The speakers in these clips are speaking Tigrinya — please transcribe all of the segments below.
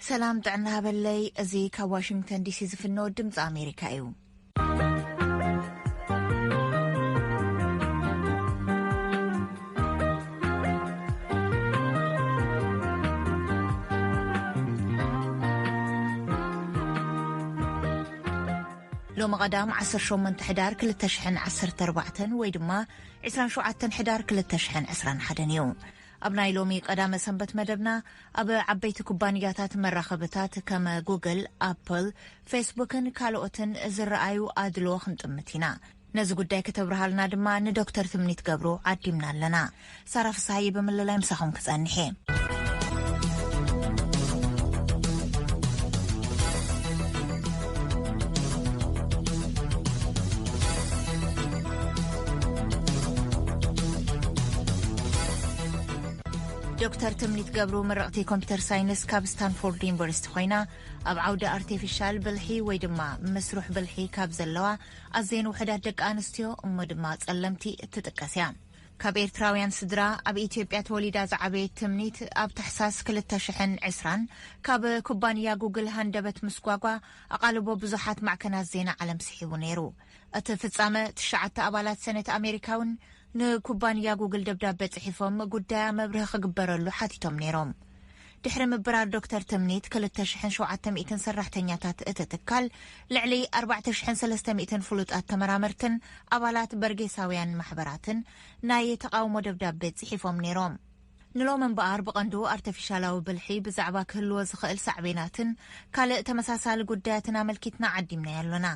ሰላም ጥዕና ሃበለይ። እዚ ካብ ዋሽንግተን ዲሲ ዝፍኖ ድምፂ ኣሜሪካ እዩ። ሎሚ ቀዳም ዓሰርተ ሸሞንተ ሕዳር ክልተ ሽሕን ዓሰርተ ኣርባዕተን ወይ ድማ ዕስራን ሸውዓተን ሕዳር ክልተ ሽሕን ዕስራን ሓደን እዩ። ኣብ ናይ ሎሚ ቀዳመ ሰንበት መደብና፣ ኣብ ዓበይቲ ኩባንያታት መራኸብታት ከም ጉግል፣ ኣፕል፣ ፌስቡክን ካልኦትን ዝረኣዩ ኣድልዎ ክንጥምት ኢና። ነዚ ጉዳይ ከተብርሃልና ድማ ንዶክተር ትምኒት ገብሩ ዓዲምና ኣለና። ሳራ ፍስሃየ ብምልላይ ምሳኹም ክጸንሕ እየ። ዶክተር ትምኒት ገብሩ ምርቕቲ ኮምፒተር ሳይንስ ካብ ስታንፎርድ ዩኒቨርሲቲ ኮይና፣ ኣብ ዓውዲ ኣርቲፊሻል ብልሒ ወይ ድማ ምስሩሕ ብልሒ ካብ ዘለዋ ኣዘየን ውሑዳት ደቂ ኣንስትዮ እሞ ድማ ጸለምቲ እትጥቀስ እያ። ካብ ኤርትራውያን ስድራ ኣብ ኢትዮጵያ ተወሊዳ ዝዓበየት ትምኒት፣ ኣብ ታሕሳስ ክልተ ሽሕን ዕስራን ካብ ኩባንያ ጉግል ሃንደበት ምስጓጓ ኣቓልቦ ብዙሓት ማዕከናት ዜና ዓለም ስሒቡ ነይሩ። እቲ ፍጻመ፣ ትሽዓተ ኣባላት ሰነት ኣሜሪካ እውን ንኩባንያ ጉግል ደብዳበ ጽሒፎም ጉዳያ መብርሂ ክግበረሉ ሓቲቶም ነይሮም። ድሕሪ ምብራር ዶክተር ትምኒት፣ ክልተ ሽሕን ሸውዓተ ሚእትን ሰራሕተኛታት እቲ ትካል፣ ልዕሊ ኣርባዕተ ሽሕን ሰለስተ ሚእትን ፍሉጣት ተመራመርትን ኣባላት በርጌሳውያን ማሕበራትን ናይ ተቓውሞ ደብዳቤ ጽሒፎም ነይሮም። ንሎም እምበኣር ብቐንዱ ኣርተፊሻላዊ ብልሒ ብዛዕባ ክህልዎ ዝኽእል ሳዕቤናትን ካልእ ተመሳሳሊ ጉዳያትን ኣመልኪትና ዓዲምናዮ ኣሎና።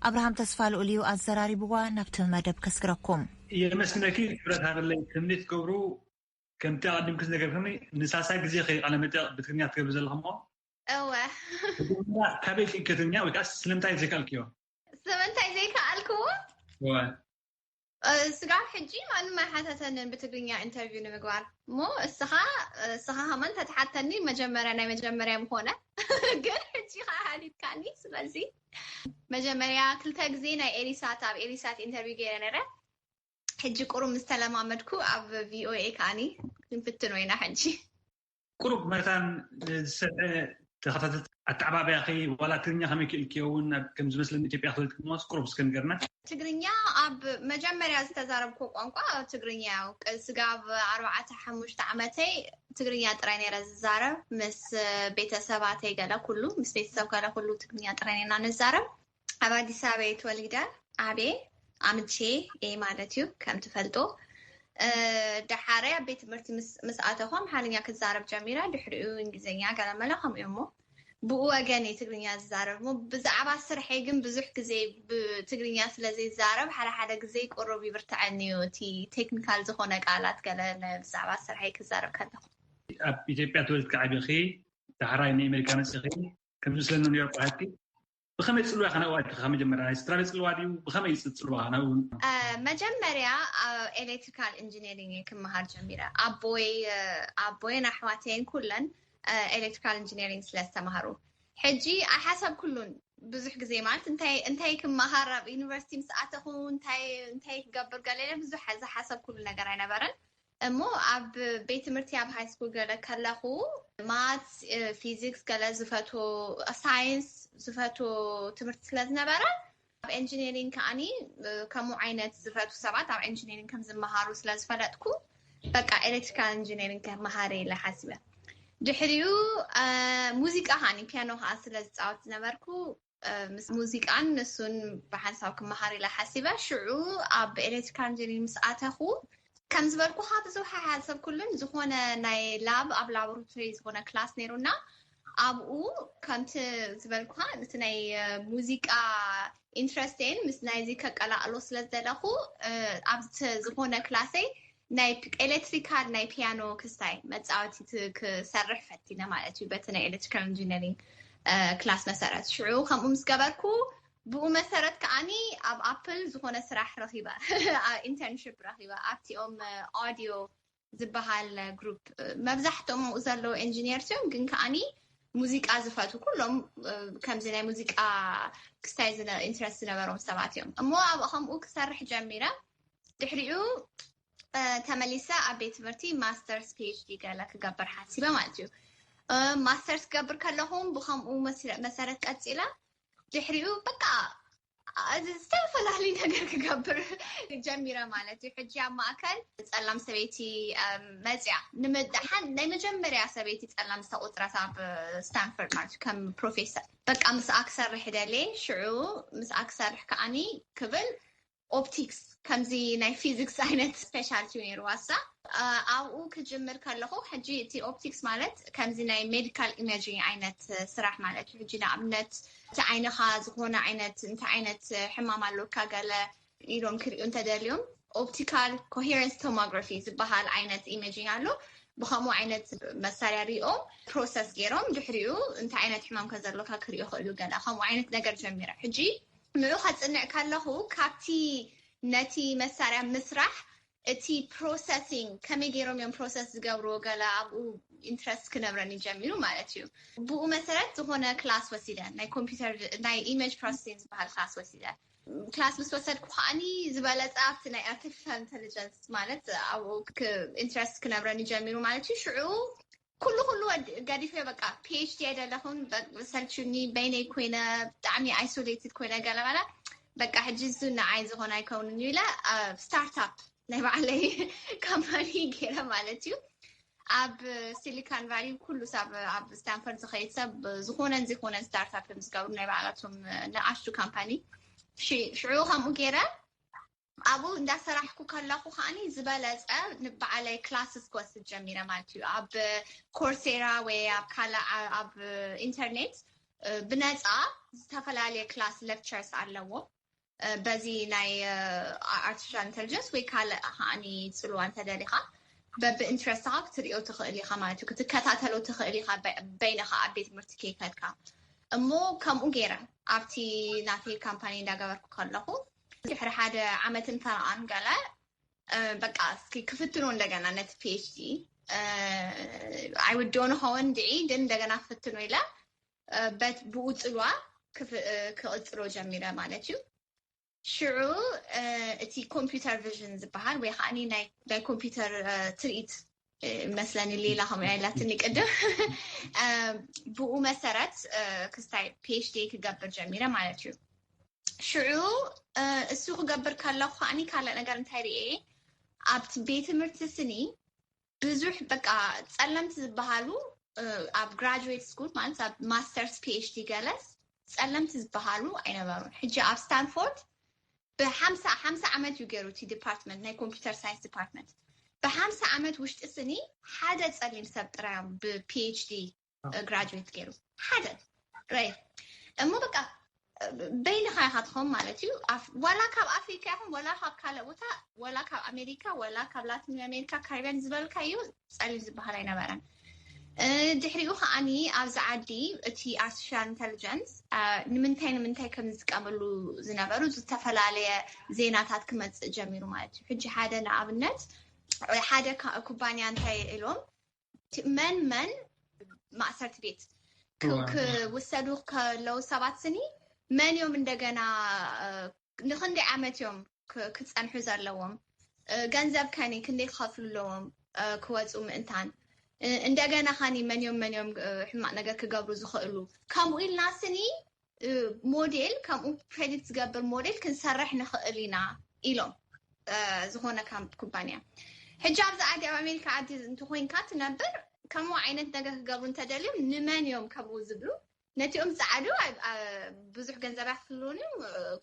ኣብርሃም ተስፋ ልኡል እዩ ኣዘራሪብዋ። ናብቲ መደብ ከስግረኩም። የመስግነኪ። ክብረት ሃበለይ። ትምኒት ገብሩ፣ ከምቲ ኣቐዲምኪ ዝነገርክኒ፣ ንሳልሳይ ግዜ ከይ ቃለ መጠይቕ ብትግርኛ ትገብሪ ዘለኹ እሞ፣ እወ። መጀመርያ ካበይ ክኢልኪ ትግርኛ ወይ ከዓ ስለምንታይ ዘይከኣልክዮ? ስለምንታይ ዘይከኣልክዎ? እወ። እ፣ ስጋብ ሕጂ ማንም ኣይሓተተንን ብትግርኛ ኢንተርቪው ንምግባር። እሞ እስኻ፣ እስኻ ከማን ተትሓተኒ መጀመርያ፣ ናይ መጀመርያ ምኾነ። ግን ሕጂ ኸዓ ሃሊትካኒ። ስለዚ መጀመርያ ክልተ ግዜ ናይ ኤሪሳት፣ ኣብ ኤሪሳት ኢንተርቪው ገይረ ነይረ። ሕጂ ቁሩብ ምስ ተለማመድኩ ኣብ ቪኦኤ ከዓኒ ክንፍትኖ ኢና ሕጂ። ቁሩብ መታን ዝሰዐ ተኸታተልቲ ኣተዓባብያኺ ዋላ ትግርኛ ከመይ ክኢልክዮ እውን ኣብ ከም ዝመስለኒ ኢትዮጵያ ክልልክሞስ ቁሩብ እስከ ንገርና። ትግርኛ ኣብ መጀመርያ ዝተዛረብኩ ቋንቋ ትግርኛ እዩ። ቅ-፣ ስጋብ ኣርባዕተ ሓሙሽተ ዓመተይ ትግርኛ ጥራይ ነይረ ዝዛረብ። ምስ ቤተሰባተይ ገለ ኩሉ፣ ምስ ቤተሰብ ገለ ኩሉ ትግርኛ ጥራይ ነና ንዛረብ። ኣብ ኣዲስ ኣበባ እየ ተወሊደ ዓብየ፣ ኣምቼ እየ ማለት እዩ፣ ከም ትፈልጦ። እ፣ ደሓረ ኣብ ቤት ትምህርቲ ምስ፣ ምስ ኣተኹ ኣምሓርኛ ክዛረብ ጀሚረ፣ ድሕሪኡ እንግሊዝኛ ገለመለ ከምኡ እሞ ብኡ ወገን እየ ትግርኛ ዝዛረብ። እሞ ብዛዕባ ስርሐይ ግን ብዙሕ ግዜ ብትግርኛ ስለ ዘይዛረብ፣ ሓደ ሓደ ግዜ ቁሩብ ይብርትዐኒ እዩ፣ እቲ ቴክኒካል ዝኾነ ቃላት ገለ ን-፣ ብዛዕባ ስርሐይ ክዛረብ ከለኹ። ኣብ ኢትዮጵያ ተወሊድኪ ዓቢኺ፣ ዳሕራይ ንኣሜሪካ መጺኺ፣ ከም ዝመስለኒ ኒውዮርክ ውዒልኪ። ብኸመይ ጽልዋ ኢኻ ናብኡ ኣቲኻ? መጀመርያ ናይ ስድራ ቤት ጽልዋ ድዩ? ብኸመይ ጽ-፣ ጽልዋ ኢኻ ናብኡ? እ፣ መጀመርያ፣ እ፣ ኤሌክትሪካል ኢንጂነሪንግ እየ ክመሃር ጀሚረ። ኣቦይ፣ እ፣ ኣቦይን ኣሕዋተይን ኩለን፣ እ፣ ኤሌክትሪካል ኢንጂነሪንግ ስለ ዝተማሃሩ። ሕጂ ኣይሓሰብኩሉን ብዙሕ ግዜ፣ ማለት እንታይ፣ እንታይ ክመሃር ኣብ ዩኒቨርሲቲ ምስ ኣተኹ፣ እንታይ፣ እንታይ ክገብር ገለ ኢለ ብዙሕ ዝሓሰብኩሉ ነገር ኣይነበረን። እሞ ኣብ ቤት ትምህርቲ ኣብ ሃይ ስኩል ገለ ከለኹ ማትስ፣ እ፣ ፊዚክስ ገለ ዝፈትዎ፣ ሳይንስ ዝፈትዎ ትምህርቲ ስለ ዝነበረ ኣብ ኤንጂነሪንግ ከዓኒ፣ እ፣ ከምኡ ዓይነት ዝፈትዉ ሰባት ኣብ ኤንጂነሪንግ ከም ዝመሃሩ ስለ ዝፈለጥኩ በቃ ኤሌክትሪካል ኢንጂነሪንግ ከመሃር ኢለ ሓሲበ። ድሕሪኡ፣ እ፣ ሙዚቃ ከዓኒ ፒያኖ ከኣ ስለ ዝጻወት ዝነበርኩ እ፣ ምስ ሙዚቃን ንሱን ብሓንሳብ ክመሃር ኢለ ሓሲበ። ሽዑ ኣብ ኤሌክትሪካል ኢንጂነሪንግ ምስ ኣተኹ፣ ከም ዝበልኩኻ ብዙሕ ኣይሓሰብኩሉን። ዝኾነ ናይ ላብ፣ ኣብ ላቦራቶሪ ዝኾነ ክላስ ነይሩና። ኣብኡ ከምቲ ዝበልኩኻ፣ እቲ ናይ፣ እ፣ ሙዚቃ ኢንትረስቴን ምስ ናይዚ ከቀላቕሎ ስለ ዝደለኹ፣ እ፣ ኣብቲ ዝኾነ ክላሰይ ናይ ፒ-፣ ኤሌክትሪካል ናይ ፒያኖ ክስታይ መጻወቲት ክሰርሕ ፈቲነ ማለት እዩ፣ በቲ ናይ ኤሌክትሪካል ኢንጂነሪንግ፣ እ፣ ክላስ መሰረት። ሽዑ ከምኡ ምስ ገበርኩ፣ ብኡ መሰረት ከዓኒ ኣብ ኣፕል ዝኾነ ስራሕ ረኺበ፣ አ-፣ ኢንተርንሽፕ ረኺበ። ኣብቲኦም፣ እ፣ ኦዲዮ ዝበሃል ግሩፕ፣ እ፣ መብዛሕትኦም ኣብኡ ዘለዉ ኤንጂኒየርስ እዮም፣ ግን ከዓኒ ሙዚቃ ዝፈትዉ ኩሎም፣ እ፣ ከምዚ ናይ ሙዚቃ ክስታይ ዝነ-፣ ኢንትረስት ዝነበሮም ሰባት እዮም። እሞ ኣብኡ ከምኡ ክሰርሕ ጀሚረ። ድሕሪኡ፣ እ፣ ተመሊሰ ኣብ ቤት ትምህርቲ ማስተርስ ፒ ኤች ዲ ገለ ክገብር ሓሲበ ማለት እዩ። ማስተርስ ክገብር ከለኹ ብከምኡ መሰረት ቀፂለ ድሕሪኡ በቃ ዝተፈላለዩ ነገር ክገብር ጀሚረ ማለት እዩ። ሕጂ ኣብ ማእከል ጸላም ሰበይቲ መጽያ ንምድሓን ናይ መጀመርያ ሰበይቲ ጸላም ዝተቆጽረት ኣብ ስታንፎርድ ማለት እዩ ከም ፕሮፌሰር። በቃ ምስኣ ክሰርሕ ደልየ። ሽዑ ምስኣ ክሰርሕ ከዓኒ ክብል ኦፕቲክስ ከምዚ ናይ ፊዚክስ ዓይነት ስፔሻልቲ ነይርዋ እሳ። ኣብኡ ክጅምር ከለኹ ሕጂ እቲ ኦፕቲክስ ማለት ከምዚ ናይ ሜዲካል ኢሜጂንግ ዓይነት ስራሕ ማለት እዩ። ሕጂ ንኣብነት እቲ ዓይንኻ ዝኾነ ዓይነት እንታይ ዓይነት ሕማም ኣለካ ገለ ኢሎም ክሪኡ እንተደልዮም ኦፕቲካል ኮሄረንስ ቶሞግራፊ ዝበሃል ዓይነት ኢሜጂንግ ኣሎ። ብከምኡ ዓይነት መሳርያ ሪኦም ፕሮሰስ ገይሮም ድሕሪኡ እንታይ ዓይነት ሕማም ከዘሎካ ክሪኦ ክእሉ ገለ ከምኡ ዓይነት ነገር ጀሚረ። ሕጂ ንዑ ከፅንዕ ከለኹ ካብቲ ነቲ መሳርያ ምስራሕ እቲ ፕሮሰሲንግ ከመይ ገይሮም እዮም ፕሮሰስ ዝገብርዎ ገለ ኣብኡ ኢንትረስት ክነብረኒ ጀሚሩ ማለት እዩ። ብኡ መሰረት ዝኾነ ክላስ ወሲደ ናይ ኮምፒውተር ናይ ኢሜጅ ፕሮሰሲንግ ዝበሃል ክላስ ወሲደ። ክላስ ምስ ወሰድኩ ከዓኒ ዝበለፀ ኣብቲ ናይ ኣርቲፊሻል ኢንቴሊጀንስ ማለት ኣብኡ ኢንትረስት ክነብረኒ ጀሚሩ ማለት እዩ። ሽዑ ኩሉ ኩሉ ገዲፈ በቃ ፒኤችዲ ኣይደለኹን ሰልችኒ በይነይ ኮይነ ብጣዕሚ ኣይሶሌትድ ኮይነ ገለመለ በቃ ሕጂ እሱ ንዓይ ዝኾነ ኣይከውንን እዩ ኢለ ስታርታፕ ናይ ባዕለይ ካምፓኒ ገይረ ማለት እዩ። ኣብ ሲሊካን ቫሊ ኩሉ ሰብ ኣብ ስታንፈርድ ዝኸይድ ሰብ ዝኾነን ዘይኮነን ስታርታፕ እዮም ዝገብሩ ናይ ባዕላቶም ንኣሽቱ ካምፓኒ። ሽዑ ከምኡ ገይረ ኣብኡ እንዳሰራሕኩ ከለኹ ከዓኒ ዝበለፀ ንባዕለይ ክላስስ ክወስድ ጀሚረ ማለት እዩ። ኣብ ኮርሴራ ወይ ኣብ ካልእ ኣብ ኢንተርኔት ብነፃ ዝተፈላለየ ክላስ ሌክቸርስ ኣለዎ። በዚ ናይ ኣርቲፊሻል ኢንቴሊጀንስ ወይ ካልእ ከዓኒ ፅልዋ እንተደሊኻ በቢ ኢንትረስትኻ ክትሪኦ ትኽእል ኢኻ ማለት እዩ። ክትከታተሎ ትኽእል ኢኻ በይንኻ ኣብ ቤት ትምህርቲ ከይከድካ። እሞ ከምኡ ገይረ ኣብቲ ናተይ ካምፓኒ እንዳገበርኩ ከለኹ ድሕሪ ሓደ ዓመትን ፈረቓን ገለ በቃ እስኪ ክፍትኖ እንደገና ነቲ ፒኤችዲ ኣይውድኦ ንኸውን ድዒ ግን እንደገና ክፍትኖ ኢለ በት ብኡ ፅልዋ ክቕፅሎ ጀሚረ ማለት እዩ። ሽዑ እቲ ኮምፒውተር ቪዥን ዝበሃል ወይ ከዓ ናይ ኮምፒውተር ትርኢት መስለኒ ሌላ ከምኡ ያላትኒ ቅድም ብኡ መሰረት ክስታይ ፒኤችዲ ክገብር ጀሚረ ማለት እዩ። ሽዑ እሱ ክገብር ከለኩ ከዓኒ ካልእ ነገር እንታይ ርኤ ኣብቲ ቤት ትምህርቲ ስኒ ብዙሕ በቃ ፀለምቲ ዝበሃሉ ኣብ ግራጁዌት ስኩል ማለት ኣብ ማስተርስ ፒኤችዲ ገለስ ፀለምቲ ዝበሃሉ ኣይነበሩን። ሕጂ ኣብ ስታንፎርድ ብሓምሳ ሓምሳ ዓመት እዩ ገይሩ እቲ ዲፓርትመንት ናይ ኮምፒውተር ሳይንስ ዲፓርትመንት ብሓምሳ ዓመት ውሽጢ ስኒ ሓደ ፀሊም ሰብ ጥራዮም ብፒኤችዲ ግራጁዌት ገይሩ ሓደ ራይ እሞ በቃ በይንኻ ኢኻ ትኸውን ማለት እዩ። ዋላ ካብ ኣፍሪካ ይኹን ዋላ ካብ ካልእ ቦታ ዋላ ካብ ኣሜሪካ ዋላ ካብ ላቲን ኣሜሪካ ካሪቢያን ዝበልካዩ ፀሊም ዝበሃል ኣይነበረን። ድሕሪኡ ከዓኒ ኣብዚ ዓዲ እቲ ኣርቲፊሻል ኢንቴሊጀንስ ንምንታይ ንምንታይ ከም ዝጥቀመሉ ዝነበሩ ዝተፈላለየ ዜናታት ክመፅእ ጀሚሩ ማለት እዩ። ሕጂ ሓደ ንኣብነት ሓደ ኩባንያ እንታይ ኢሎም መን መን ማእሰርቲ ቤት ክውሰዱ ከለዉ ሰባት ስኒ መን እዮም እንደገና ንክንደይ ዓመት እዮም ክፀንሑ ዘለዎም ገንዘብ ከኒ ክንደይ ክኸፍሉ ኣለዎም ክወፁ ምእንታን እንደገና ኸኒ መን እዮም መን እዮም ሕማቅ ነገር ክገብሩ ዝኽእሉ ከምኡ ኢልና ስኒ ሞዴል ከምኡ ፕሬዲክት ዝገብር ሞዴል ክንሰርሕ ንኽእል ኢና ኢሎም ዝኾነ ኩባንያ ሕጂ ኣብዚ ዓዲ ኣብ ኣሜሪካ ዓዲ እንተኮይንካ ትነብር ከምኡ ዓይነት ነገር ክገብሩ እንተደልዮም ንመን እዮም ከምኡ ዝብሉ ነቲኦም ፃዕዱ ብዙሕ ገንዘብ ኣይክፍልውን እዮም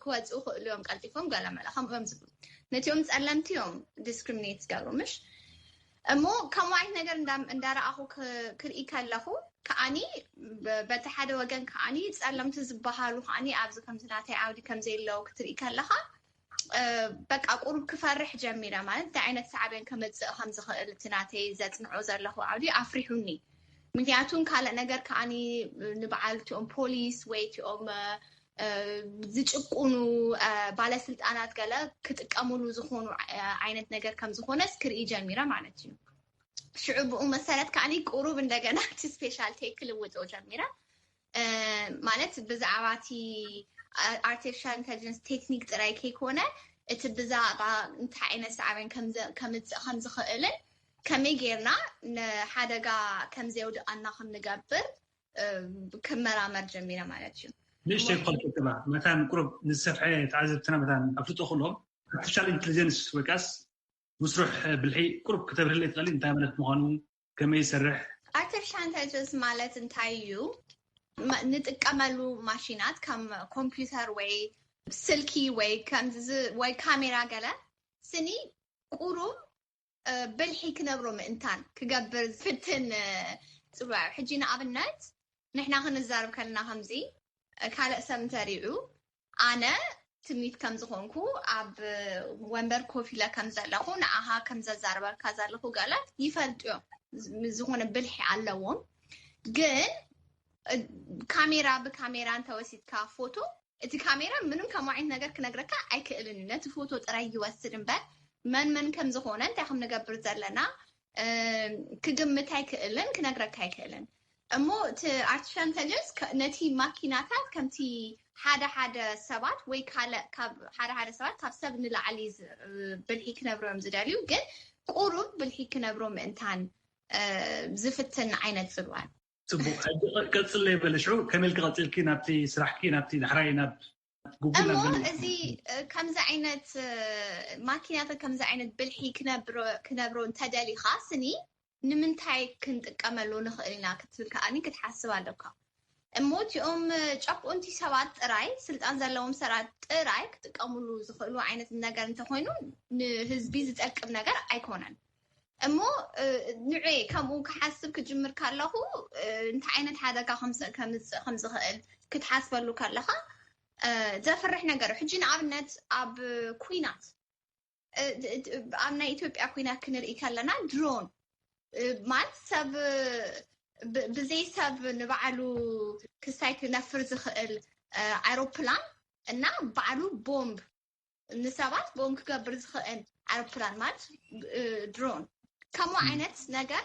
ክወፅኡ ክእሉ እዮም ቀልጢፎም ገለመለ ከምኡ እዮም ዝብሉ ነቲኦም ፀለምቲ እዮም ዲስክሪሚኔት ዝገብሩ ምሽ እሞ ከምኡ ዓይነት ነገር እንዳረኣኹ ክርኢ ከለኹ ከዓኒ በቲ ሓደ ወገን ከዓኒ ፀለምቲ ዝበሃሉ ከዓኒ ኣብዚ ከምዚ ናተይ ዓውዲ ከምዘየለዉ ክትርኢ ከለኻ በቃ ቁሩብ ክፈርሕ ጀሚረ ማለት እንታይ ዓይነት ሳዕቤን ከመፅእ ከምዝኽእል እቲ ናተይ ዘፅንዖ ዘለኹ ዓውዲ ኣፍሪሑኒ ምክንያቱ ካልእ ነገር ከዓኒ ንበዓል እቲኦም ፖሊስ ወይ እቲኦም ዝጭቁኑ ባለስልጣናት ገለ ክጥቀሙሉ ዝኾኑ ዓይነት ነገር ከም ዝኾነስ ክርኢ ጀሚረ ማለት እዩ። ሽዑ ብኡ መሰረት ከዓኒ ቁሩብ እንደገና እቲ ስፔሻልቲ ክልውጦ ጀሚረ ማለት ብዛዕባ እቲ ኣርቲፊሻል ኢንቴሊጀንስ ቴክኒክ ጥራይ ከይኮነ እቲ ብዛዕባ እንታይ ዓይነት ሳዕቤን ከምፅእ ከም ዝኽእልን ከመይ ጌርና ንሓደጋ ከም ዘየውድኣና ከም ንገብር ክመራመር ጀሚረ ማለት እዩ። ንእሽተይ ክኸልቅባ መታን ቁሩብ ንዝሰፍሐ ተዓዘብትና መታን ኣፍልጦ ክህልዎም፣ ኣርቲፊሻል ኢንቴሊጀንስ ወይ ከዓስ ምስሩሕ ብልሒ ቁሩብ ክተብርህለይ ትኽእሊ? እንታይ ማለት ምዃኑ፣ ከመይ ይሰርሕ? ኣርቲፊሻል ኢንቴሊጀንስ ማለት እንታይ እዩ? ንጥቀመሉ ማሽናት ከም ኮምፒውተር ወይ ስልኪ ወይ ወይ ካሜራ ገለ ስኒ ቁሩብ ብልሒ ክነብሮ ምእንታን ክገብር ዝፍትን ፅዋዕ። ሕጂ ንኣብነት ንሕና ክንዛርብ ከለና ከምዚ ካልእ ሰብ እንተሪኡ ኣነ ትምኒት ከም ዝኾንኩ ኣብ ወንበር ኮፍ ኢለ ከም ዘለኹ ንኣኻ ከም ዘዛርበካ ዘለኹ ገለ ይፈልጡ እዮም። ዝኾነ ብልሒ ኣለዎም። ግን ካሜራ ብካሜራ እንተወሲድካ ፎቶ እቲ ካሜራ ምንም ከም ዓይነት ነገር ክነግረካ ኣይክእልን እዩ። ነቲ ፎቶ ጥራይ ይወስድ እምበር መን መን ከም ዝኾነ እንታይ ከም ንገብር ዘለና ክግምት ኣይክእልን ክነግረካ ኣይክእልን። እሞ እቲ ኣርቲፊሻል ኢንተሊጀንስ ነቲ ማኪናታት ከምቲ ሓደ ሓደ ሰባት ወይ ካልእ ካብ ሓደ ሓደ ሰባት ካብ ሰብ ንላዕሊ ብልሒ ክነብሮ እዮም ዝደልዩ፣ ግን ቁሩብ ብልሒ ክነብሮ ምእንታን ዝፍትን ዓይነት ፅልዋን። ፅቡቅ። ሕጂ ቀፅለይ በለ። ሽዑ ከመይ ኢልኪ ቀፂልኪ ናብቲ ስራሕኪ፣ ናብቲ ዳሕራይ ናብ ጉግል እሞ እዚ ከምዚ ዓይነት ማኪናታት ከምዚ ዓይነት ብልሒ ክነብሮ እንተደሊኻ ስኒ ንምንታይ ክንጥቀመሉ ንኽእል ኢና ክትብል ከኣኒ ክትሓስብ ኣለካ። እሞ እቲኦም ጨቁንቲ ሰባት ጥራይ ስልጣን ዘለዎም ሰባት ጥራይ ክጥቀምሉ ዝኽእሉ ዓይነት ነገር እንተኮይኑ ንህዝቢ ዝጠቅም ነገር ኣይኮነን። እሞ ንዑ ከምኡ ክሓስብ ክጅምር ካለኹ እንታይ ዓይነት ሓደጋ ከምፅእ ከም ዝኽእል ክትሓስበሉ ከለኻ ዘፍርሕ ነገር። ሕጂ ንኣብነት ኣብ ኩናት ኣብ ናይ ኢትዮጵያ ኩናት ክንርኢ ከለና ድሮን ማለት ሰብ ብዘይ ሰብ ንባዕሉ ክሳይ ክነፍር ዝኽእል ኣውሮፕላን እና ባዕሉ ቦምብ ንሰባት ቦምብ ክገብር ዝኽእል ኣውሮፕላን ማለት ድሮን ከምኡ ዓይነት ነገር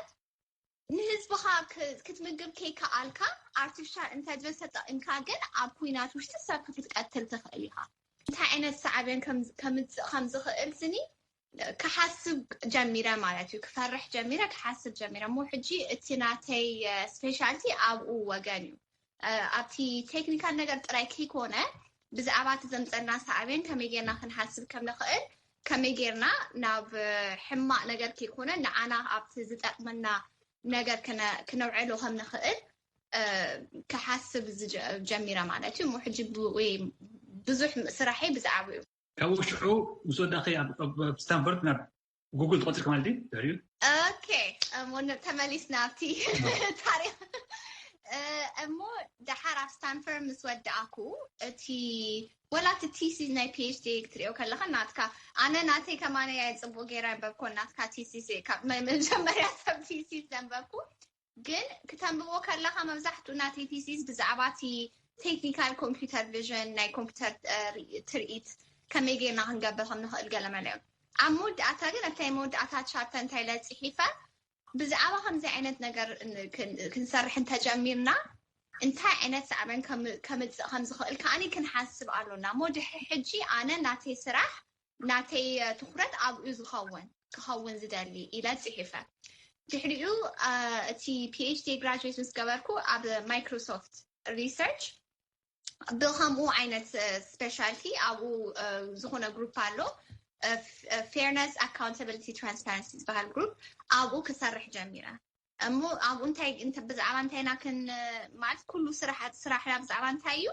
ንህዝብኻ ክትምግብ ከይከኣልካ ኣርቲፊሻል ኢንተሊጀንስ ተጠቒምካ ግን ኣብ ኩናት ውሽጢ ሰብ ክትቀትል ትኽእል ኢኻ። እንታይ ዓይነት ሳዕቤን ከምፅእ ከም ዝኽእል ስኒ ክሓስብ ጀሚረ ማለት እዩ። ክፈርሕ ጀሚረ፣ ክሓስብ ጀሚረ። እሞ ሕጂ እቲ ናተይ ስፔሻልቲ ኣብኡ ወገን እዩ። ኣብቲ ቴክኒካል ነገር ጥራይ ከይኮነ ብዛዕባ እቲ ዘምፀና ሳዕቤን ከመይ ጌርና ክንሓስብ ከም ንኽእል ከመይ ጌርና ናብ ሕማቕ ነገር ከይኮነ ንዓና ኣብቲ ዝጠቅመና ነገር ክነውዕሎ ከም ንኽእል ክሓስብ ጀሚረ ማለት እዩ። እሞ ሕጂ ብዙሕ ስራሐይ ብዛዕባ እዩ። ካብኡ ሽዑ ምስ ወዳኺ ኣብ ስታንፎርድ ናብ ጉግል ትቆፅርክ ማለት እዩ። ኦኬ፣ ተመሊስና ኣብቲ ታሪክ። እሞ ደሓር ኣብ ስታንፈርድ ምስ ወዳእኩ እቲ ወላ እቲ ቲሲስ ናይ ፒኤችዲ ክትሪኦ ከለካ ናትካ ኣነ ናተይ ከማነ እያ ፅቡቅ ገይረ ኣንበብኮ ናትካ ቲሲስ ካብ ናይ መጀመርያ ሰብ ቲሲስ ዘንበብኩ ግን ክተንብቦ ከለካ መብዛሕትኡ ናተይ ቲሲስ ብዛዕባ እቲ ቴክኒካል ኮምፒውተር ቪዥን ናይ ኮምፒውተር ትርኢት ከመይ ጌርና ክንገብር ከም ንኽእል ገለመለ እዮም ኣብ መወዳእታ ግን ኣብታይ መወዳእታ ቻርተ እንታይ ኢለ ፅሒፈ ብዛዕባ ከምዚ ዓይነት ነገር ክንሰርሕ እንተጀሚርና እንታይ ዓይነት ሳዕበን ከምፅእ ከም ዝኽእል ከዓኒ ክንሓስብ ኣሎና እሞ ድሕሪ ሕጂ ኣነ ናተይ ስራሕ ናተይ ትኩረት ኣብኡ ዝኸውን ክኸውን ዝደሊ ኢለ ፅሒፈ ድሕሪኡ እቲ ፒኤችዲ ግራጅዌት ምስ ገበርኩ ኣብ ማይክሮሶፍት ሪሰርች ብከምኡ ዓይነት ስፔሻልቲ ኣብኡ ዝኾነ ግሩፕ ኣሎ ፌርነስ ኣካውንታብሊቲ ትራንስፓረንሲ ዝበሃል ግሩፕ ኣብኡ ክሰርሕ ጀሚረ እሞ ኣብኡ እንታይ ብዛዕባ እንታይና ክን ማለት ኩሉ ስራሕና ብዛዕባ እንታይ እዩ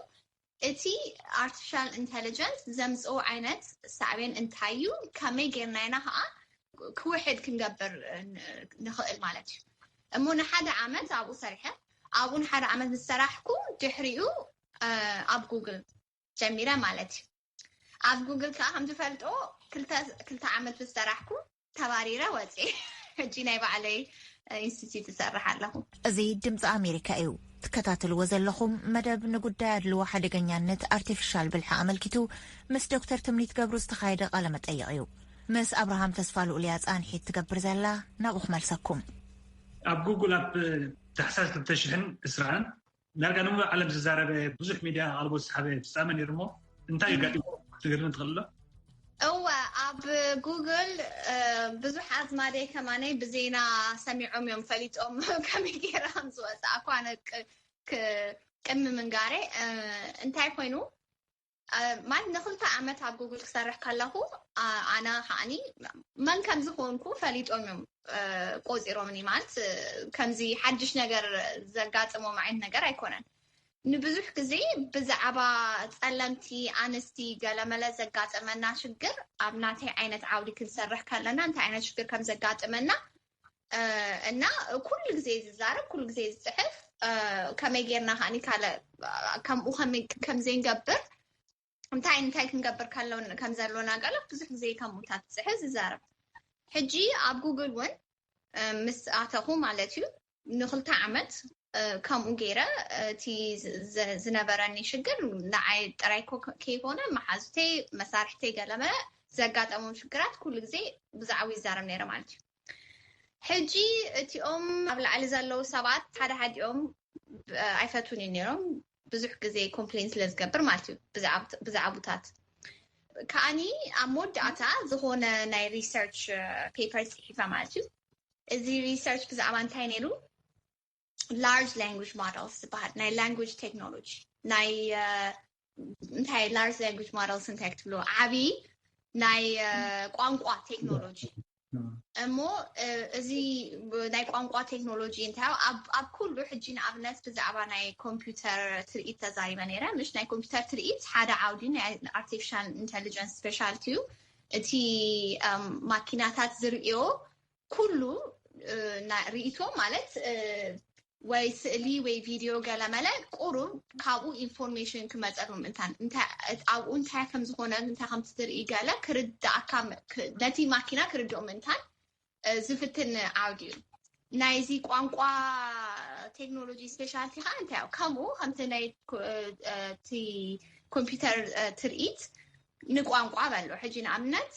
እቲ ኣርቲፊሻል ኢንቴሊጀንስ ዘምፅኡ ዓይነት ሳዕቤን እንታይ እዩ ከመይ ጌርና ኢና ከዓ ክውሕድ ክንገብር ንኽእል ማለት እዩ እሞ ንሓደ ዓመት ኣብኡ ሰሪሐ ኣብኡ ንሓደ ዓመት ምስ ሰራሕኩ ድሕሪኡ ኣብ ጉግል ጀሚረ ማለት እዩ ኣብ ጉግል ከዓ ከም ዝፈልጦ ክልተ ዓመት ምስ ሰራሕኩ ተባሪረ ወፂ ሕጂ ናይ ባዕለይ ኢንስቲትዩት እሰርሕ ኣለኹ እዚ ድምፂ ኣሜሪካ እዩ ትከታተልዎ ዘለኹም መደብ ንጉዳይ ኣድልዎ ሓደገኛነት ኣርቲፊሻል ብልሒ ኣመልኪቱ ምስ ዶክተር ትምኒት ገብሩ ዝተኻየደ ቃለ መጠይቕ እዩ ምስ ኣብርሃም ተስፋ ልኡልያ ፃንሒት ትገብር ዘላ ናብኡ ክመልሰኩም ኣብ ጉግል ኣብ ታሕሳስ ክልተ ሽሕን ዕስራን ዳርጋ ንሙሉእ ዓለም ዝዛረበ ብዙሕ ሚድያ ኣቓልቦ ዝሰሓበ ፍፃመ ነይሩ እሞ እንታይ እዩ ኣጋጢሙ ክትነግርኒ ትኽእል ኣሎ እወ፣ ኣብ ጉግል ብዙሕ ኣዝማደይ ከማነይ ብዜና ሰሚዖም እዮም ፈሊጦም ከመይ ገይረ ከም ዝወፅኣ እኳ ቅድሚ ምንጋረ። እንታይ ኮይኑ፣ ማለት ንክልተ ዓመት ኣብ ጉግል ክሰርሕ ከለኹ ኣነ ከዓኒ መን ከም ዝኾንኩ ፈሊጦም እዮም ቆፂሮምኒ። ማለት ከምዚ ሓድሽ ነገር ዘጋጥሞም ዓይነት ነገር ኣይኮነን። ንብዙሕ ግዜ ብዛዕባ ፀለምቲ ኣንስቲ ገለመለ ዘጋጠመና ሽግር ኣብ ናተይ ዓይነት ዓውዲ ክንሰርሕ ከለና እንታይ ዓይነት ሽግር ከም ዘጋጥመና እና ኩሉ ግዜ ዝዛረብ ኩሉ ግዜ ዝፅሕፍ ከመይ ጌርና ከዓኒ ካልእ ከምኡ ከም ዘይንገብር እንታይ እንታይ ክንገብር ከም ዘሎና ገለ ብዙሕ ግዜ ከምኡታት ዝፅሕፍ ዝዛረብ። ሕጂ ኣብ ጉግል እውን ምስ ኣተኹ ማለት እዩ ንክልተ ዓመት ከምኡ ገይረ እቲ ዝነበረኒ ሽግር ንዓይ ጥራይ ከይኮነ መሓዙተይ መሳርሕተይ ገለመለ ዘጋጠሞም ሽግራት ኩሉ ግዜ ብዛዕባ ይዛረብ ነይረ ማለት እዩ። ሕጂ እቲኦም ኣብ ላዕሊ ዘለዉ ሰባት ሓደ ሓዲኦም ኣይፈቱን እዩ ነይሮም። ብዙሕ ግዜ ኮምፕሌን ስለ ዝገብር ማለት እዩ ብዛዕቡታት። ከዓኒ ኣብ መወዳእታ ዝኾነ ናይ ሪሰርች ፔፐር ፅሒፈ ማለት እዩ። እዚ ሪሰርች ብዛዕባ እንታይ ነይሩ? ላርጅ ላንጉጅ ሞደልስ ዝበሃል ናይ ላንጉጅ ቴክኖሎጂ ናይ እንታይ ላርጅ ላንጉጅ ሞደልስ እንታይ ክትብልዎ ዓብዪ ናይ ቋንቋ ቴክኖሎጂ እሞ እዚ ናይ ቋንቋ ቴክኖሎጂ እንታይ ኣብ ኩሉ ሕጂ ንኣብነት ብዛዕባ ናይ ኮምፒውተር ትርኢት ተዛሪበ ነይረ። ምሽ ናይ ኮምፒውተር ትርኢት ሓደ ዓውዲ ናይ ኣርቲፊሻል ኢንቴሊጀንስ ስፔሻልቲ እዩ። እቲ ማኪናታት ዝርእዮ ኩሉ ርእቶ ማለት ወይ ስእሊ ወይ ቪድዮ ገለመለ ቁሩብ ካብኡ ኢንፎርሜሽን ክመፀሉ ምእንታን ኣብኡ እንታይ ከም ዝኾነ እንታይ ከም ትርኢ ገለ ክርዳእካ ነቲ ማኪና ክርድኦ ምእንታን ዝፍትን ዓውዲ እዩ። ናይዚ ቋንቋ ቴክኖሎጂ ስፔሻልቲ ከዓ እንታይ ከምኡ ከምቲ ናይ ኮምፒውተር ትርኢት ንቋንቋ በሎ ሕጂ ንኣብነት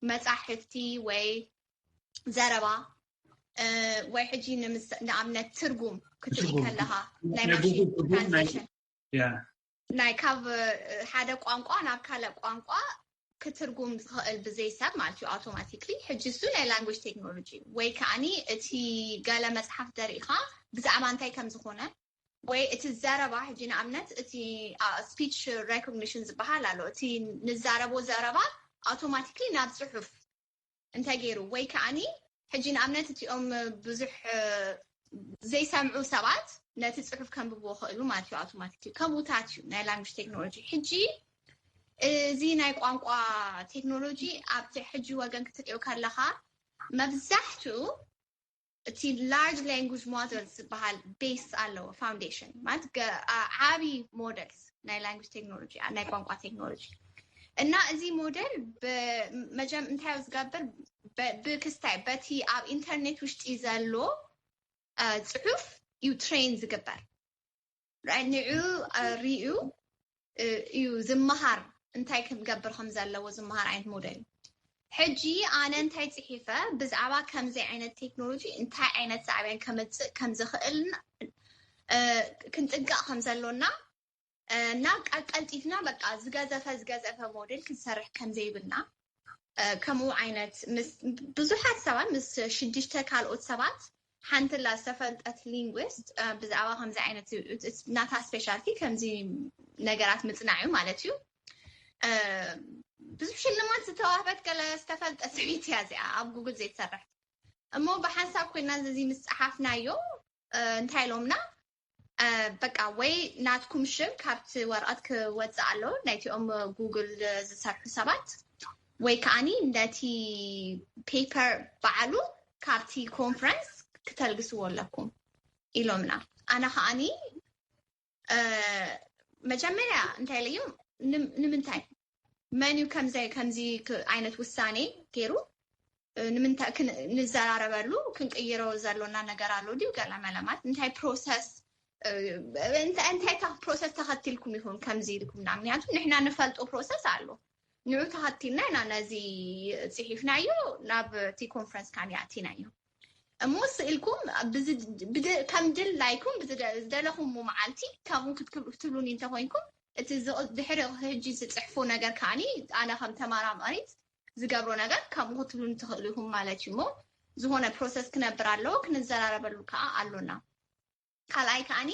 መፃሕፍቲ ወይ ዘረባ ወይ ሕጂ ንኣብነት ትርጉም ክትርኢ ከለካ ናይ ማሽን ትራንስሌሽን ናይ ካብ ሓደ ቋንቋ ናብ ካልእ ቋንቋ ክትርጉም ዝኽእል ብዘይ ሰብ ማለት እዩ ኣውቶማቲክሊ። ሕጂ እሱ ናይ ላንጉጅ ቴክኖሎጂ ወይ ከዓኒ እቲ ገለ መፅሓፍ ደሪእኻ ብዛዕባ እንታይ ከም ዝኾነ ወይ እቲ ዘረባ ሕጂ ንኣብነት እቲ ስፒች ሬኮግኒሽን ዝበሃል ኣሎ። እቲ ንዛረቦ ዘረባ ኣውቶማቲክሊ ናብ ፅሑፍ እንተገይሩ ወይ ከዓኒ ሕጂ ንኣብነት እቲኦም ብዙሕ ዘይሰምዑ ሰባት ነቲ ፅሑፍ ከንብብዎ ክእሉ ማለት እዩ ኣውቶማቲክ ከምኡታት እዩ ናይ ላንጉጅ ቴክኖሎጂ። ሕጂ እዚ ናይ ቋንቋ ቴክኖሎጂ ኣብቲ ሕጂ ወገን ክትሪኦ ከለካ መብዛሕትኡ እቲ ላርጅ ላንጉጅ ሞደል ዝበሃል ቤስ ኣለዎ ፋውንዴሽን ማለት ዓብዪ ሞደልስ ናይ ላንጉጅ ቴክኖሎጂ ናይ ቋንቋ ቴክኖሎጂ እና እዚ ሞደል መጀም እንታይ ዝገብር ብክስታይ በቲ ኣብ ኢንተርኔት ውሽጢ ዘሎ ፅሑፍ እዩ ትሬን ዝግበር ንዑ ርእዩ እዩ ዝመሃር እንታይ ክገብር ከም ዘለዎ ዝመሃር ዓይነት ሞዴል እዩ። ሕጂ ኣነ እንታይ ፅሒፈ ብዛዕባ ከምዚ ዓይነት ቴክኖሎጂ እንታይ ዓይነት ሳዕቤን ከምፅእ ከም ዝኽእል ክንጥንቀቕ ከም ዘሎና እና ቀልጢፍና በቃ ዝገዘፈ ዝገዘፈ ሞዴል ክንሰርሕ ከም ዘይብልና ከምኡ ዓይነት ብዙሓት ሰባት ምስ ሽዱሽተ ካልኦት ሰባት ሓንቲ ላ ዝተፈልጠት ሊንጉስት ብዛዕባ ከምዚ ዓይነት ናታ ስፔሻልቲ ከምዚ ነገራት ምፅናዕ እዩ ማለት እዩ። ብዙሕ ሽልማት ዝተዋህበት ገለ ዝተፈልጠ ሰበይቲ እያ እዚኣ ኣብ ጉግል ዘይትሰርሕ እሞ ብሓንሳብ ኮይና እዚ ምስ ፀሓፍናዮ እንታይ ኢሎምና በቃ ወይ ናትኩም ሽም ካብቲ ወረቐት ክወፅእ ኣሎ ናይቲኦም ጉግል ዝሰርሑ ሰባት ወይ ከዓኒ ነቲ ፔፐር በዓሉ ካብቲ ኮንፈረንስ ክተልግስዎ ኣለኩም ኢሎምና። ኣነ ከዓኒ መጀመርያ እንታይ ኢለዮም ንምንታይ መን እዩ ከምዚ ዓይነት ውሳኔ ገይሩ ንምንታይ ንዘራረበሉ ክንቅይሮ ዘሎና ነገር ኣሎ ድዩ ገለ መለማት እንታይ ፕሮሰስ እንታይ ታ ፕሮሰስ ተኸቲልኩም ይኹን ከምዚ ኢልኩምና ምክንያቱ ንሕና ንፈልጦ ፕሮሰስ ኣሎ ንዑ ተኸቲልና ኢና ነዚ ፅሒፍናዮ ናብ እቲ ኮንፈረንስ ካን ኣቲናዮ እሞ ስእልኩም ከም ድላይኩም ዝደለኹም መዓልቲ ከምኡ ክትብሉኒ እንተኮይንኩም እቲ ድሕሪ ሕጂ ዝፅሕፎ ነገር ከዓኒ ኣነ ከም ተመራማሪት ዝገብሮ ነገር ከምኡ ክትብሉ ትኽእሉ ኢኹም ማለት እዩ። እሞ ዝኾነ ፕሮሰስ ክነብር ኣለዎ፣ ክንዘራረበሉ ከዓ ኣሎና። ካልኣይ ከዓኒ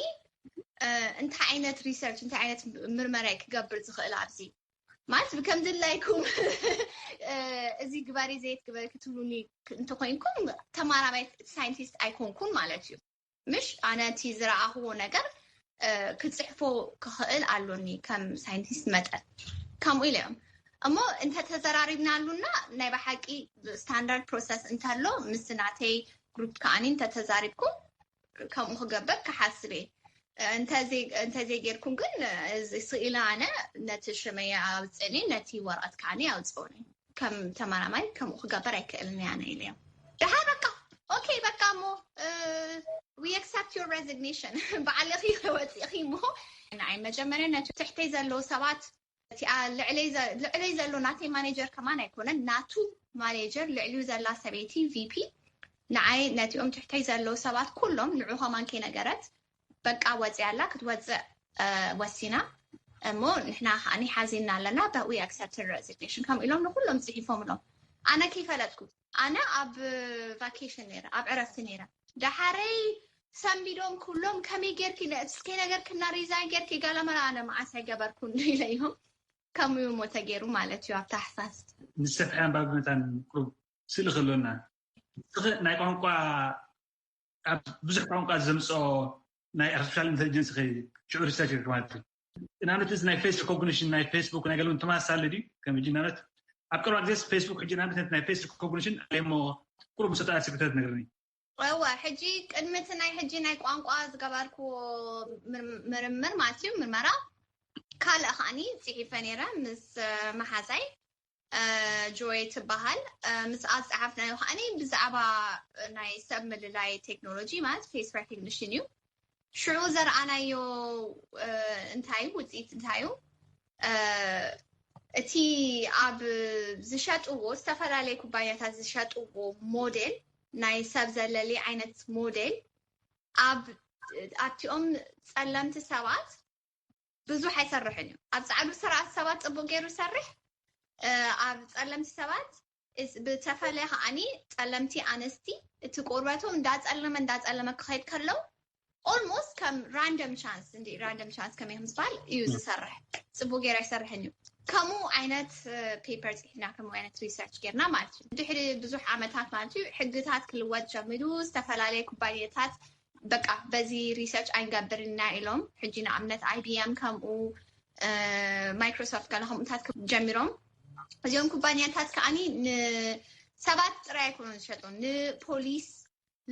እንታይ ዓይነት ሪሰርች እንታይ ዓይነት ምርመራ ክገብር ዝኽእል ኣብዚ ማለት ብከም ድላይኩም እዚ ግበሪ ዘይት ግበሪ ክትብሉኒ እንተኮይንኩም ተማራማይ ሳይንቲስት ኣይኮንኩን ማለት እዩ። ምሽ ኣነ እቲ ዝረኣኽዎ ነገር ክፅሕፎ ክኽእል ኣሎኒ ከም ሳይንቲስት መጠን ከምኡ ኢለ እዮም። እሞ እንተተዘራሪብናሉና ናይ ብሓቂ ስታንዳርድ ፕሮሰስ እንተሎ ምስ ናተይ ግሩፕ ከዓኒ እንተተዛሪብኩም ከምኡ ክገብር ክሓስብ እየ። እንተዘይጌርኩም ግን ስኢለ ኣነ ነቲ ሽመይ ኣውፅእኒ ነቲ ወረቐት ከዓኒ ኣውፅእኒ ከም ተመራማሪ ከምኡ ክገብር ኣይክእልን እያ ኢለ እዮም። ደሓር በቃ ኦኬ በቃ እሞ we accept your resignation በዓልኺ ወፂእኺ እሞ ንዓይ መጀመርያ ነቲ ትሕተይ ዘለዉ ሰባት እቲኣ ልዕለይ ዘሎ ናተይ ማኔጀር ከማን ኣይኮነን ናቱ ማኔጀር ልዕሊኡ ዘላ ሰበይቲ ቪፒ ንዓይ ነቲኦም ትሕተይ ዘለዉ ሰባት ኩሎም ንዑ ከማን ከይነገረት በቃ ወፂ ኣላ ክትወፅእ ወሲና እሞ ንሕና ከዓኒ ሓዚና ኣለና but we accept resignation ከም ኢሎም ንኩሎም ፅሒፎም ኢሎም ኣነ ከይፈለጥኩ ኣነ ኣብ ቫኬሽን ነረ ኣብ ዕረፍቲ ነረ ደሓረይ ሰንቢዶም ኩሎም ከመይ ጌርኪ ንእስከይ ነገር ክና ሪዛይን ጌርኪ ገለመለ ኣነ መዓስ ኣይገበርኩን ኢለዮም ከምኡ እሞ ተገይሩ ማለት እዩ ኣብ ታሕሳስ ንሰፍሐ ኣንባቢ መታን ቁሩብ ስእሊ ከሎና ናይ ቋንቋ ኣብ ብዙሕ ቋንቋ ዘምፅኦ ናይ ኣርቲፊሻል ኢንቴሊጀንስ ሽዑ ሪሰርች ማለት እዩ ንኣብነት እዚ ናይ ፌስ ሪኮግኒሽን ናይ ፌስቡክ ናይ ገለውን ተመሳሳሊ ድዩ ከም ሕጂ ንኣብነት ኣብ ቀርባ ግዜ ፌስቡክ ሕጂ ንኣብነት ናይ ፌስ ሪኮግኒሽን ኣለሞ ቁሩብ ምሰጣ ስብተት ነግርኒ እወ ሕጂ ቅድሚ እቲ ናይ ሕጂ ናይ ቋንቋ ዝገበርኩዎ ምርምር ማለት እዩ ምርመራ ካልእ ከዓኒ ፅሒፈ ነይረ ምስ መሓዛይ ጆይ ትበሃል ምስኣ ዝፀሓፍናዮ ከዓኒ ብዛዕባ ናይ ሰብ ምልላይ ቴክኖሎጂ ማለት ፌስ ሬኮግኒሽን እዩ ሽዑ ዘርኣናዮ እንታይ ውፅኢት እንታይ እዩ እቲ ኣብ ዝሸጥዎ ዝተፈላለየ ኩባንያታት ዝሸጥዎ ሞዴል ናይ ሰብ ዘለሊ ዓይነት ሞዴል ኣብ ኣብቲኦም ፀለምቲ ሰባት ብዙሕ ኣይሰርሕን እዩ ኣብ ፃዕዱ ስርዓት ሰባት ፅቡቅ ገይሩ ይሰርሕ ኣብ ፀለምቲ ሰባት ብተፈለየ ከዓኒ ፀለምቲ ኣነስቲ እቲ ቆርበቶም እንዳፀለመ እንዳፀለመ ክኸይድ ከለው almost ከም random chance እንዲ random chance ከመይ ከም ዝበሃል እዩ ዝሰርሕ ፅቡቅ ገይሩ ኣይሰርሕን እዩ ከምኡ ዓይነት ፔፐር ፅሒፍና ከምኡ ዓይነት ሪሰርች ጌርና ማለት እዩ ድሕሪ ብዙሕ ዓመታት ማለት እዩ ሕግታት ክልወጥ ጀሚሩ ዝተፈላለየ ኩባንያታት በቃ በዚ ሪሰርች ኣይንገብርና ኢሎም ሕጂ ንኣብነት IBM ከምኡ ማይክሮሶፍት ገለ ከምኡታት ጀሚሮም እዚኦም ኩባንያታት ከዓኒ ንሰባት ጥራይ ኣይኮኑን ዝሸጡ ንፖሊስ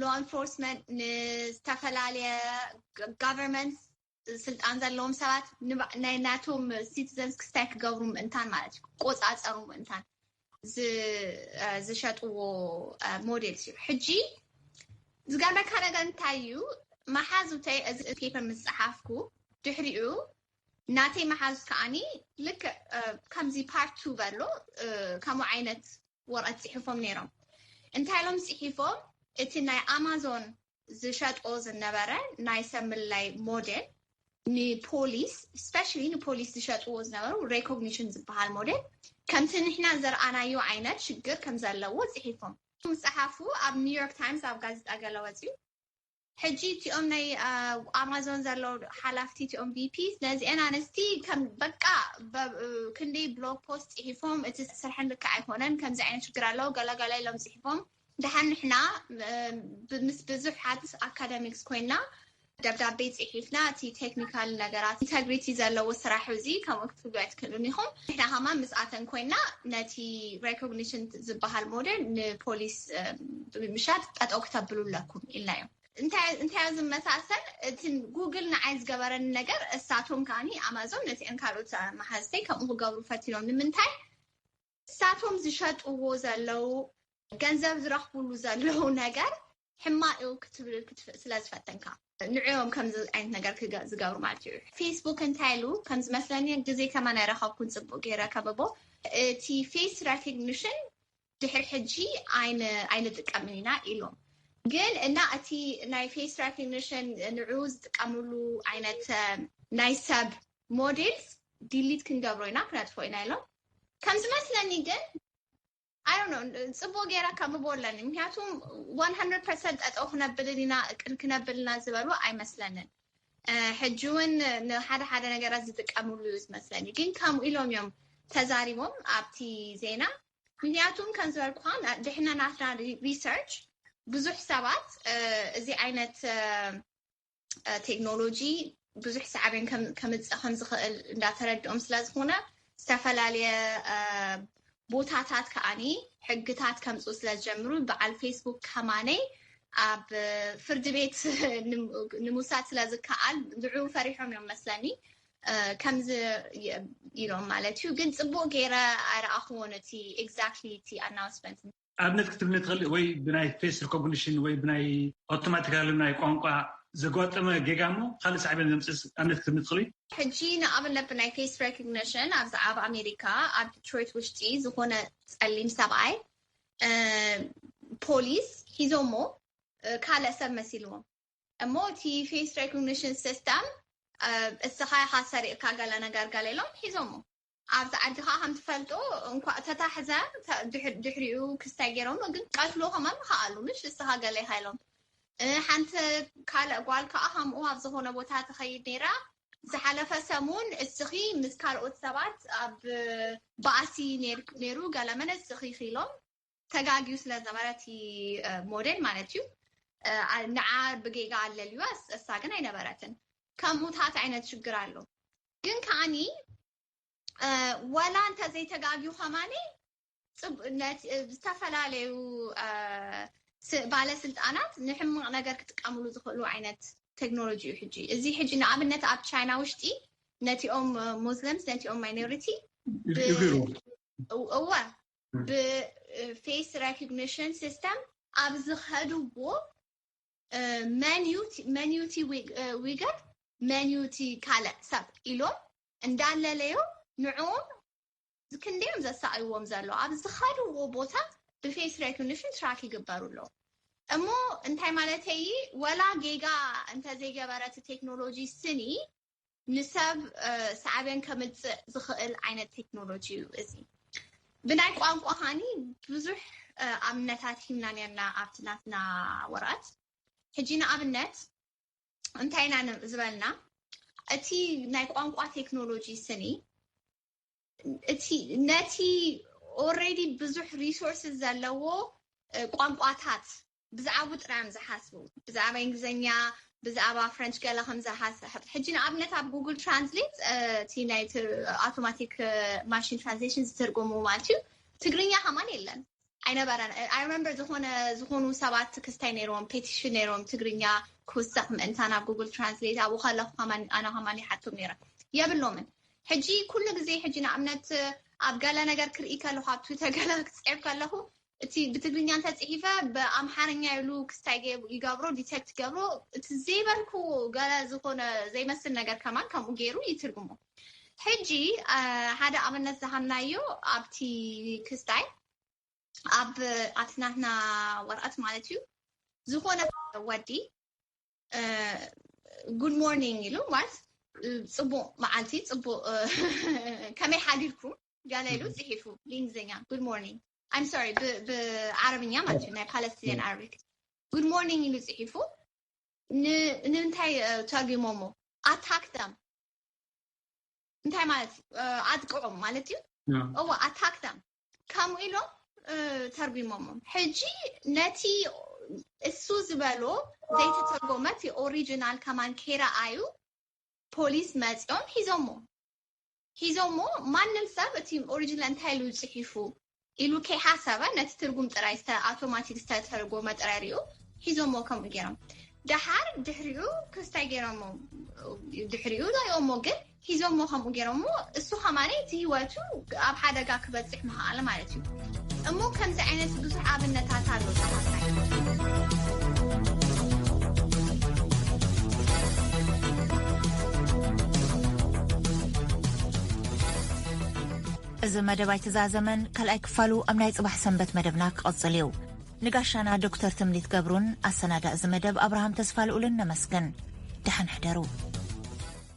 law enforcement ንዝተፈላለየ government ስልጣን ዘለዎም ሰባት ናይ ናቶም citizens ክስታይ ክገብሩ ምእንታን ማለት እዩ ክቆፃፀሩ ምእንታን ዝሸጥዎ ሞዴል እዩ ሕጂ ዝገርመካ ነገር እንታይ እዩ መሓዙተይ እዚ ፔፐር ምስ ፀሓፍኩ ድሕሪኡ ናተይ መሓዙት ከዓኒ ልክ ከምዚ ፓርት ቱ በሎ ከምኡ ዓይነት ወረቀት ፅሒፎም ነይሮም እንታይ ኢሎም ፅሒፎም እቲ ናይ ኣማዞን ዝሸጥዎ ዝነበረ ናይ ሰብ ምልላይ ሞዴል ንፖሊስ especially ንፖሊስ ዝሸጥዎ ዝነበሩ recognition ዝበሃል ሞዴል ከምቲ ንሕና ዘርኣናዮ ዓይነት ሽግር ከም ዘለዎ ፅሒፎም ዝፀሓፉ ኣብ ኒውዮርክ ታይምስ ኣብ ጋዜጣ ገለ ወፅዩ ሕጂ እቲኦም ናይ ኣማዞን ዘለዉ ሓላፍቲ እቲኦም VP ነዚአን ኣንስቲ ከም በቃ ክንደይ blog post ፅሒፎም እቲ ስርሐን ልክዕ ኣይኮነን ከምዚ ዓይነት ሽግር ኣለዉ ገለገለ ኢሎም ፅሒፎም ደሓን ንሕና ምስ ብዙሓት ኣካደሚክስ ኮይና ደብዳቤ ፅሒፍና እቲ ቴክኒካል ነገራት ኢንተግሪቲ ዘለዎ ስራሕ እዚ ከምኡ ክትብሉ ኣይትክእሉን ኢኹም ንሕና ከማ ምስኣተን ኮይና ነቲ ሬኮግኒሽን ዝበሃል ሞዴል ንፖሊስ ብምሻጥ ጠጠው ክተብሉ ኣለኩም ኢልናዮም እንታይ ዝመሳሰል እቲ ጉግል ንዓይ ዝገበረኒ ነገር እሳቶም ከዓኒ ኣማዞን ነቲአን ካልኦት መሓዝተይ ከምኡ ክገብሩ ፈቲኖም ንምንታይ እሳቶም ዝሸጥዎ ዘለዉ ገንዘብ ዝረኽብሉ ዘለዉ ነገር ሕማቅ እዩ ክትብል ክትፍእ ስለ ዝፈተንካ ንዕዮም ከምዚ ዓይነት ነገር ዝገብሩ ማለት እዩ ፌስቡክ እንታይ ኢሉ ከም ዝመስለኒ ግዜ ከማን ኣይረኸብኩን ፅቡቅ ገይረ ከብቦ እቲ ፌስ ሬኮግኒሽን ድሕሪ ሕጂ ኣይንጥቀምን ኢና ኢሎም ግን እና እቲ ናይ ፌስ ሬኮግኒሽን ንዑ ዝጥቀምሉ ዓይነት ናይ ሰብ ሞዴልስ ዲሊት ክንገብሮ ኢና፣ ክነጥፎ ኢና ኢሎም። ከም ዝመስለኒ ግን ኣይ ዶንት ኖ፣ ጽቡቅ ገይራ ከምቦ ኣለኒ። ምክንያቱም one hundred percent ጠጠው ክነብልን ኢና፣ እቅድ ክነብል ኢና ዝበሉ ኣይመስለንን። ሕጂ እውን ንሓደ ሓደ ነገራት ዝጥቀምሉ እዩ ዝመስለኒ። ግን ከምኡ ኢሎም እዮም ተዛሪቦም ኣብቲ ዜና። ምክንያቱም ከም ዝበልኩኻ፣ ድሕና ናትና ሪሰርች ብዙሕ ሰባት እዚ ዓይነት ቴክኖሎጂ ብዙሕ ሳዕቤን ከምፅእ ከም ዝኽእል እንዳተረድኦም ስለ ዝኾነ፣ ዝተፈላለየ ቦታታት ከዓኒ ሕግታት ከምፅኡ ስለ ዝጀምሩ፣ በዓል ፌስቡክ ከማነይ ኣብ ፍርዲ ቤት ንምውሳድ ስለ ዝከኣል፣ ንዑ ፈሪሖም እዮም መስለኒ ከምዚ ኢሎም ማለት እዩ። ግን ፅቡቅ ገይረ ኣይረኣኽዎን እቲ exactly እቲ ኣናውንስመንት። ኣብነት ክትብልኒ ትኽእል ወይ ብናይ ፌስ ሪኮግኒሽን ወይ ብናይ ኣውቶማቲካሊ ናይ ቋንቋ ዘጋጠመ ጌጋ እሞ ካልእ ሳዕቤን ዘምፅእ ኣብነት ክትብልኒ ትኽእል? ሕጂ ንኣብነት ብናይ ፌስ ሬኮግኒሽን ኣብዚ ኣብ ኣሜሪካ ኣብ ዲትሮይት ውሽጢ ዝኾነ ፀሊም ሰብኣይ ፖሊስ ሒዞሞ ካልእ ሰብ መሲልዎም እሞ እቲ ፌስ ሬኮግኒሽን ሲስተም እስኻ ኢኻ ሰሪቕካ ገለ ነገር ገለ ኢሎም ሒዞሞ። ኣብዚ ዓዲ ከዓ ከም ትፈልጡ እንኳ ተታሕዘ ድሕሪኡ ክስታይ ገይሮም ግን ቀትሎ ከማን ከኣሉ ምሽ እስኻ ገለ ኢኻ ኢሎም። ሓንቲ ካልእ ጓል ከዓ ከምኡ ኣብ ዝኾነ ቦታ ትኸይድ ነይራ። ዝሓለፈ ሰሙን እስኺ ምስ ካልኦት ሰባት ኣብ ባእሲ ነይሩ ገለ መለ እስኺ ኢሎም ተጋግዩ ስለ ዝነበረ እቲ ሞዴል ማለት እዩ ንዓ ብጌጋ ኣለልዩ እሳ ግን ኣይነበረትን። ከምኡታት ዓይነት ሽግር ኣሎ። ግን ከዓኒ ወላ እንተዘይተጋግዩ ከማኒ ዝተፈላለዩ ባለስልጣናት ንሕማቕ ነገር ክጥቀምሉ ዝኽእሉ ዓይነት ቴክኖሎጂ እዩ። ሕጂ እዚ ሕጂ ንኣብነት ኣብ ቻይና ውሽጢ ነቲኦም ሙስሊምስ ነቲኦም ማይኖሪቲ እወ ብፌስ ሬኮግኒሽን ሲስተም ኣብ ዝኸድዎ መን ዩ እቲ ዊገር መን ዩ እቲ ካልእ ሰብ ኢሎም እንዳለለዮ ንዕኦም ክንደዮም ዘሳቅይዎም ዘሎ ኣብ ዝኸድዎ ቦታ ብፌስ ሬኮግኒሽን ትራክ ይግበሩ ኣለዉ። እሞ እንታይ ማለተይ ወላ ጌጋ እንተዘይገበረ እቲ ቴክኖሎጂ ስኒ ንሰብ ሳዕቤን ከምፅእ ዝኽእል ዓይነት ቴክኖሎጂ እዩ እዚ። ብናይ ቋንቋ ኻኒ ብዙሕ ኣብነታት ሂምና ነርና ኣብቲ ናትና ወረቐት። ሕጂ ንኣብነት እንታይ ኢና ዝበልና እቲ ናይ ቋንቋ ቴክኖሎጂ ስኒ እቲ ነቲ ኦልሬዲ ብዙሕ ሪሶርስ ዘለዎ ቋንቋታት ብዛዕባኡ ጥራይ እዮም ዝሓስቡ። ብዛዕባ እንግሊዝኛ፣ ብዛዕባ ፍረንች ገለ ከም ዝሓስብ። ሕጂ ንኣብነት ኣብ ጉግል ትራንስሌት እቲ ናይ ኣውቶማቲክ ማሽን ትራንስሌሽን ዝትርጉሙ ማለት እዩ ትግርኛ ከማን የለን ኣይነበረን። I remember ዝኾነ ዝኾኑ ሰባት ክስታይ ነይሮም ፔቲሽን ነይሮም ትግርኛ ክውሰኽ ምእንታን ኣብ ጉግል ትራንስሌት ኣብኡ ከለኹ ከማን ኣነ ከማን ይሓቶም ነይረ የብሎምን። ሕጂ ኩሉ ግዜ ሕጂ ንኣብነት ኣብ ገለ ነገር ክርኢ ከለኹ ኣብ ትዊተር ገለ ክፅዕብ ከለኹ እቲ ብትግርኛ እንተፅሒፈ ብኣምሓርኛ ኢሉ ክስታይ ይገብሮ ዲቴክት ይገብሮ እቲ ዘይበልኩ ገለ ዝኾነ ዘይመስል ነገር ከማን ከምኡ ገይሩ ይትርጉሞ። ሕጂ ሓደ ኣብነት ዝሃብናዮ ኣብቲ ክስታይ ኣብ ኣብቲ ናትና ወረቐት ማለት እዩ ዝኾነ ወዲ ጉድ ሞርኒንግ ኢሉ ማለት ፅቡቅ መዓልቲ ፅቡቅ ከመይ ሓዲርኩም ገለ ኢሉ ፅሒፉ ብእንግሊዝኛ ጉድ ሞርኒንግ I'm sorry ብዓረብኛ ማለት እዩ ናይ ፓለስቲኒያን ዓረቢክ ጉድ ሞርኒንግ ኢሉ ፅሒፉ ንምንታይ ተርጉሞሞ ኣታክ ደም እንታይ ማለት ኣጥቅዖም ማለት እዩ እዎ ኣታክ ደም ከምኡ ኢሎም ተርጉሞሞም ሕጂ ነቲ እሱ ዝበሎ ዘይተተርጎመ እቲ ኦሪጂናል ከማን ከይረኣዩ ፖሊስ መፂኦም ሒዞሞ ሒዞሞ ማንም ሰብ እቲ ኦሪጂናል እንታይ ኢሉ ፅሒፉ ኢሉ ከይሓሰበ ነቲ ትርጉም ጥራይ ኣውቶማቲክ ዝተተርጎመ ጥራይ ሪኡ ሒዞሞ ከምኡ ገይሮም ደሓር ድሕሪኡ ክስታይ ገይሮሞ ድሕሪኡ ላይኦሞ ግን ሒዞሞ ከምኡ ገይሮሞ እሱ ከማነ እቲ ህይወቱ ኣብ ሓደጋ ክበፅሕ ምሃኣለ ማለት እዩ እሞ ከምዚ ዓይነት ብዙሕ ኣብነታት ኣሎ ተባሳይ እዚ መደብ ኣይተዛዘመን ካልኣይ ክፋሉ ኣብ ናይ ፅባሕ ሰንበት መደብና ክቐፅል እዩ ንጋሻና ዶክተር ትምኒት ገብሩን ኣሰናዳ እዚ መደብ ኣብርሃም ተስፋ ልኡልን ነመስግን ደሓን ሕደሩ